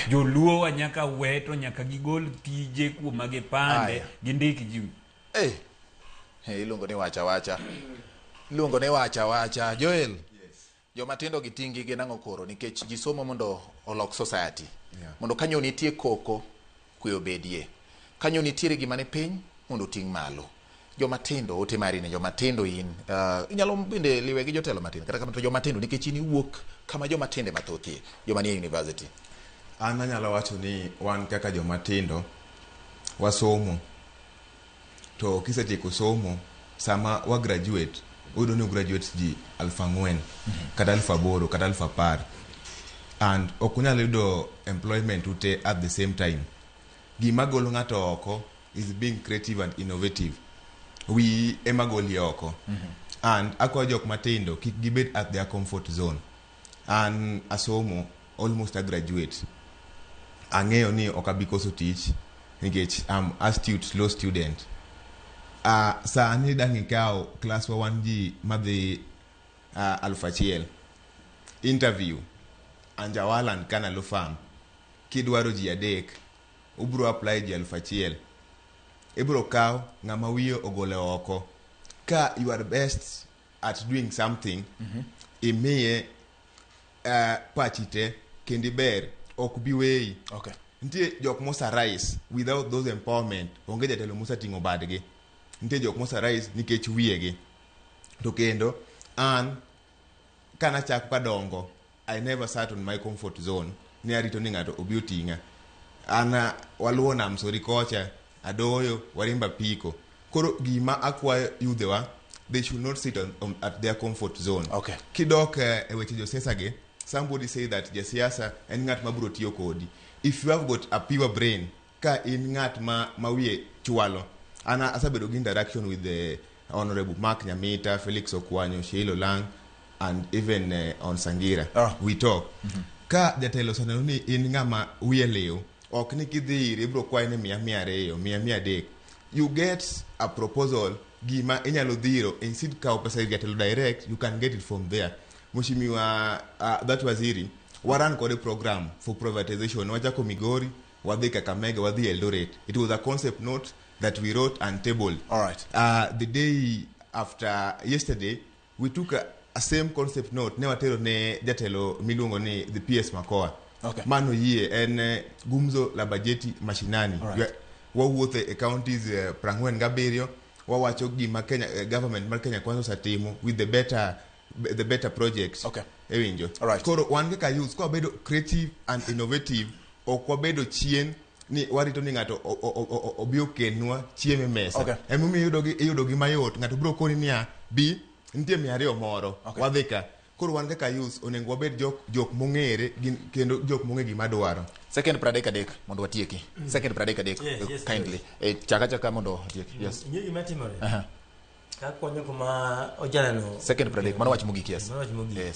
Joluo wa nyaka we to nyaka gigol tije kuoma gipande Aya. gindik ji. Hey, iluongo ni wacha wacha, iluongo ni wacha wacha. Joel, joma tindo gi tingi gin ang'o koro? Nikech ji somo mondo olok society, mondo kanyo nitie koko, kwe obedie, kanyo nitiere gima ni piny mondo oting' malo. Joma tindo, ote mari ne joma tindo in, inyalo bende liwe gi jotelo matin, kata kamano to joma tindo, nikech in iwuok kama joma tindo ema thothie, joma nie university. An anyalo wacho ni wan kaka joma tindo wasomo, to kisetieko somo, sama wa graduate, uyudo ni graduate ji 4,000 kata 8,000 kata 10,000, and ok unyal yudo employment ute at the same time. Gima golo ng'ato oko is being creative and innovative. Wiyi ema goli oko. And akwayo jok matindo kik gibed at their comfort zone. An asomo, almost a graduate. Ang'eyo ni ok abi koso tich nikech am astute law student. Sani dang' ikaw class wa, wan ji madhi 1,000 interview Anjawala and Kana Law Firm. Kidwaro ji adek, ubro apply ji 1,000, ibro kaw ng'ama wiye ogolo oko. Ka you are best at doing something, imiye pachi te kendo iber, ok bi weyi. Nitie jok mosa rise without those empowerment. Onge jatelo mosating'o badgi. Nitie jok mosa rise nikech wiyegi. To kendo an kanachako kadongo, I never sat on my comfort zone ni arito ni ng'ato obi oting'a. An waluwo nam sori kocha, adoyo, warimbo apiko. Koro gima akwayo yudhewa, they should not sit at their comfort zone. Kidok e weche josiasa gi, somebody say that jasiasa en ng'at mabiro tiyo kodi. If you have got a pure brain, ka in ng'at ma wiye chwalo, an asebedo gi interaction with the Honorable Mark Nyamita, Felix Okwanyo, Sheila Lang and even on Sangira. We talk. Ka jatelo oseneno ni in ng'ama wiye liw, ok ni kidhi ire ibiro kwaye ni miya 200, miya 300. You get a proposal, gima inyalo dhiro instead kawo pesa ir jatelo direct, you can get it from there. Mheshimiwa that waziri, waran kode program for privatization. Wachako Migori, wadhi Kakamega, wadhi Eldoret. It was a concept note that we wrote and tabled. All right. The day after yesterday, we took a same concept note ne watero ne jatelo miluongo ni the PS Makoa. Mano yie en gumzo la bajeti mashinani. Wawuotho e counties 47, wawacho gima Kenya, government mar Kenya Kwanza osetimo with the better projects. Ewinjo. Koro wan kaka youth, ka wabedo creative and innovative, ok wabedo chien ni warito ni ng'ato obi okelnwa chiemo e mesa. Emomiyo iyudo gi mayot. Ng'ato biro koni niya, bi nitie 200 moro, wadhi ka. Koro wan kaka youth onego wabed jok mong'ere kendo jok mong'e gima dwaro. Second 33 mondo watieki. Second 33. Yes, kindly. Chaka chaka mondo watieki. Yes. Ing'e gima timore? Aha. Kakonyo kuma ojanano. Second 30. Mano wach mogik, yes. Mano wach mogik. Yes.